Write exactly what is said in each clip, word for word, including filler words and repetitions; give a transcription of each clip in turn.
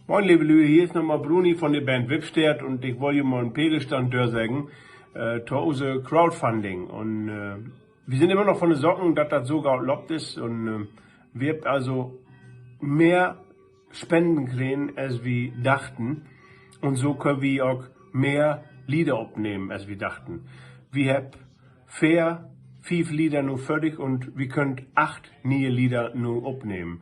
Moin, leve Lüe, hier is nochmal Bruni von de Band Wipsteert un ik woll jo mal en Pegelstand dörseggen to use Crowdfunding. Un wi sünd immer noch von de Socken, dat dat so goot lopen is. Un wi hebbt also mehr Spenden kregen, as wi dachten. Un so köönt wi ok mehr Lieder opnehmen, as wi dachten. Wi hebbt veer, fief Lieder nu fardig un wi köönt acht ne'e Lieder nu opnehmen.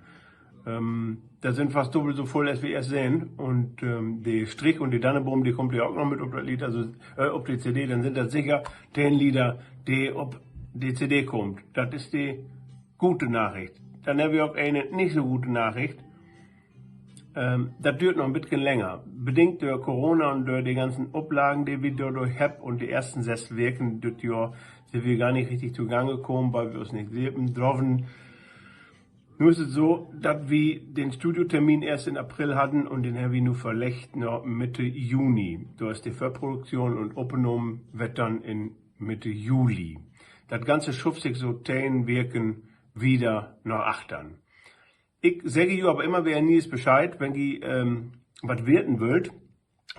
Dat sünd fast dubbelt so vull, as wi eerst sehn. Un de Strich un de Danneboom, de kummt ja ok noch mit op dat Lied, also op de C D. Denn sünd dat seker teihn Lieder, de op de C D kaamt. Dat is de gute Nachricht. Denn hebbt wi ok ene nich so gute Nachricht. Dat düürt noch en beten länger. Bedingt dör Corona un dör de ganzen Oplagen, de wi dordör hebbt, un de eersten sess Weken düt Johr sünd wi gor nich richtig togang kamen, wiel wi us nich drepen droffen. Nu is et so, dat wi den Studiotermin eerst in April hadden un den hebbt wi nu verleggt na Mitte Juni. Dor is de Vörproduktion un opnahmen weert denn in Mitte Juli. Dat Ganze schufft sik so teihn Weken wieder na achtern. Ik segg jo aver immer weer nees Bescheed, wenn ji wat weten wüllt,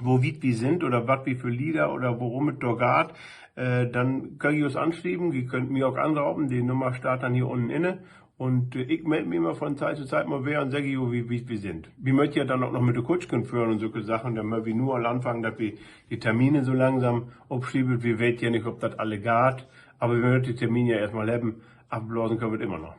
wo wiet wi sünd oder wat wi för Lieder oder worüm et dor gaht, denn köönt ji us anschrieven. Ji köönt mi ok anropen, de Nummer steiht denn hier ünnen inne. Un ik meld mi immer von Zeit to Zeit mal weer un segg jo, wo wiet wi sünd. Wi mööt ja denn ok noch mit de Kutschken föhren un sülke Saken. Denn mööt wi nu al anfangen, dat wi de Termine so langsam opschrievt. Wi weet ja nich, of dat alle gaht, aver wi mööt de Termine ja eerstmal hebben. Afblasen köönt wi et immer noch.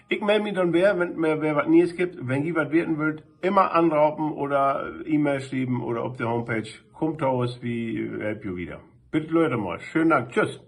Ik meld mi denn weer, wenn et weer wat Nees gifft. Wenn ji wat weten wüllt, immer anropen oder E-Mail schrieven oder op de Homepage. Kummt to us, wi helpt jo wieder. Bit later mal. Schönen Dank. Tschüss.